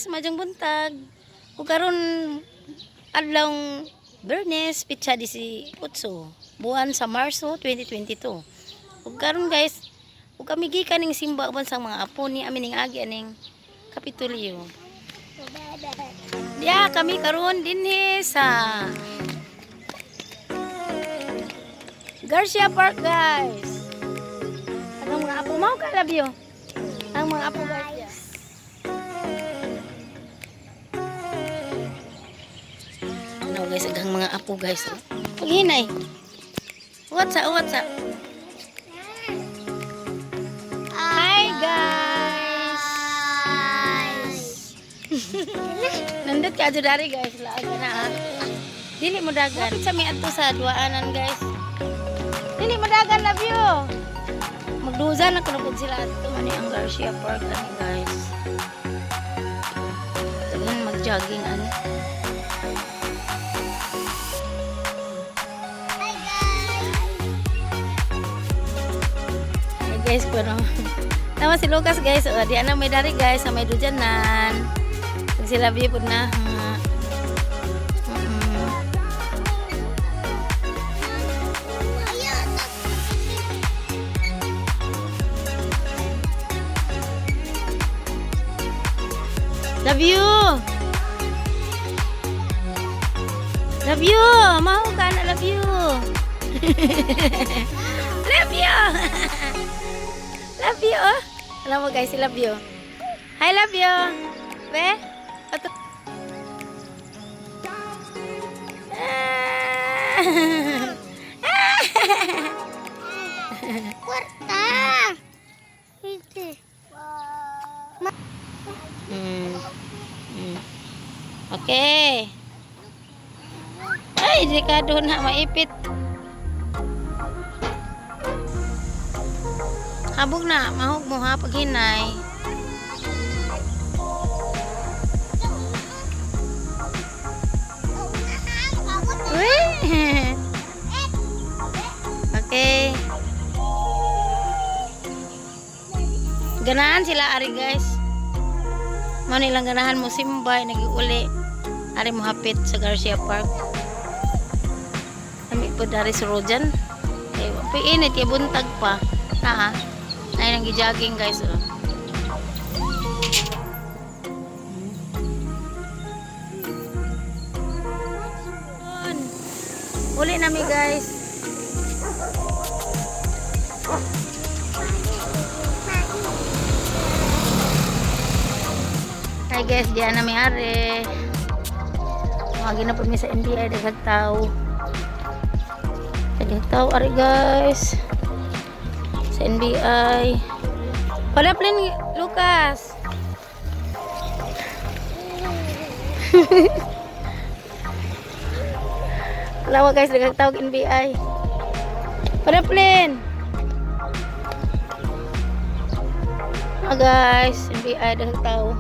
Guys, maayong buntag. Ug karon adlawng Biyernes, petsa 18, buwan sa Marso 2022. Ug karon guys, ug kami gikan ning simba uban sa mga apo ni amin ning agi aning Kapitolyo. Diya kami karon dinhi sa Garcia Park, guys. Ang mga apo mao ka labyo. Ang mga apo, guys. Ano guys, agang mga apo, guys. Oh. Paghinay. What's up? What's up? Hi, guys. Nindot ka dari, guys, laaga na ah. Dili mo dagan. Kapit sa mi adto sa duaanan, guys. Dili mo dagan, love you. Magdusa na kuno pud sila adto ani ang Garcia Park ani, guys. Daghan mag-jogging ani. Hi, guys. Hi guys, pero tama si Lucas, guys. O, di ana may dari, guys, sa may dudyanan. Pag sila pud na. Ayun. Love you. Love you. Maho ka na, love you. Love you. Love you. Oh. Alam mo guys, love you. Hi, love you. Be? Ato. Ah. Kwarta. Ito. Okay. Ay, delikado na maipit. Habog na, mahog mo ha pag hinay. Uy! Okay. Ganahan sila ari, guys. Mo nilang ganahan mo simba, nag-uli. Ari mo hapit sa Garcia Park. Kami po dari sa Rojan. Eh, init, kay buntag pa. Na Ay, nang jogging guys. Oh. Yun. Uli nami, guys. Hi guys, diyan na may ari. Magi na po mi sa NBI, daghang tao. Daghang tao ari, guys. Sa NBI. Palaplin Lucas. Alawa guys, daghang tao NBI. Palaplin. Ah guys, NBI, daghang tao.